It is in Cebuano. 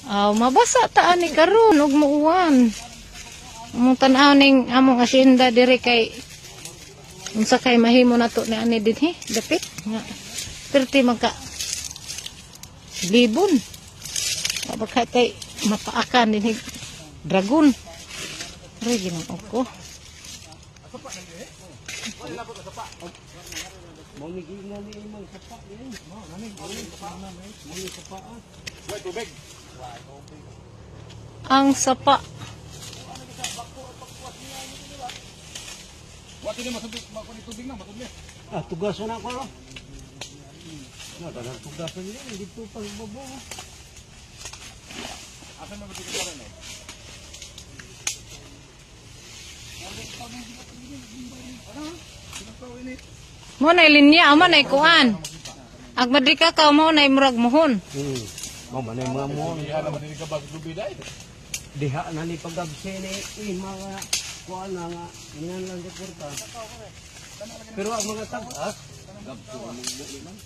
Aw, mabasa ta ani karon ug muuwan. Among tan-aw ning among asyenda diri kay unsa kay mahimo nato ni ani dinhi dapit nga perti magka libon. Wa ba kay mapaakan dinhi dragon. Aray, Ginoo ko. Ang sapa. Ah, tugasan ako no. Na, daghang tugasan niya dito pa sa babo. Mo na linya, mo na kuan. Ag madrika ka mo na murag mohon. Mao man ay mga mo. Diha na ni pagabse ni eh, mga kuan na nga inan lang reporta. Pero ang mga tag-as, gabso ang mga man.